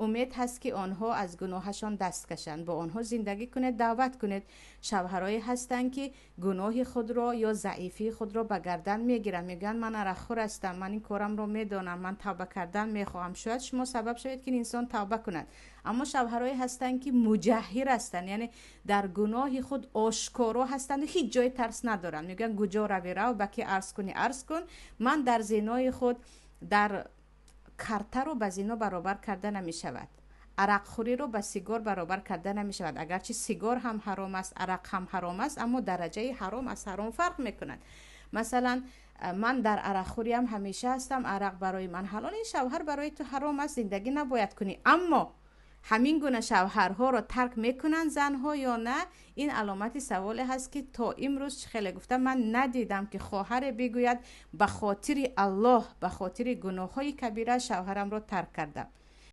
Умед ҳаст, ки онҳо аз гуноҳашон даст кашанд. Бо онҳо зиндагӣ кунед, даъват кунед. Шавҳарое ҳастанд, ки гуноҳи худро ё заифии худро ба гардан мегиранд, мегӯянд: «Ман арақхӯр ҳастам, ман ин корамро медонам, ман тавба кардан мехоҳам». Шояд шумо сабаб шавед, ки инсон тавба кунад. Аммо шавҳарое ҳастанд, ки муҷаҳҳир ҳастанд, яъне дар гуноҳи худ ошкоро ҳастанд, ҳеҷ ҷои тарс надоранд. Мегӯянд: «Куҷо равӣ, рав, ба ки арз кунӣ, арз кун, ман дар зинои худ». Дар картаро ба зино баробар карда намешавад, арақхӯриро ба сигор баробар карда намешавад. Агарчи сигор ҳам ҳаром аст, арақ ҳам ҳаром аст, аммо дараҷаи ҳаром аз ҳаром фарқ мекунад. Масалан, ман дар арақхӯриам ҳамеша ҳастам, арақ барои ман ҳалол, ин шавҳар барои ту ҳаром аст, зиндагӣ набояд кунӣ. Аммо ҳамин гуна шавҳарҳоро тарк мекунанд занҳо ё на, ин аломати саволе ҳаст, ки то имрӯз, хеле гуфтам, ман надидам, ки хоҳаре бигӯяд: «Ба хотири Аллоҳ, ба хотири гуноҳҳои кабира шавҳарамро тарк кардам».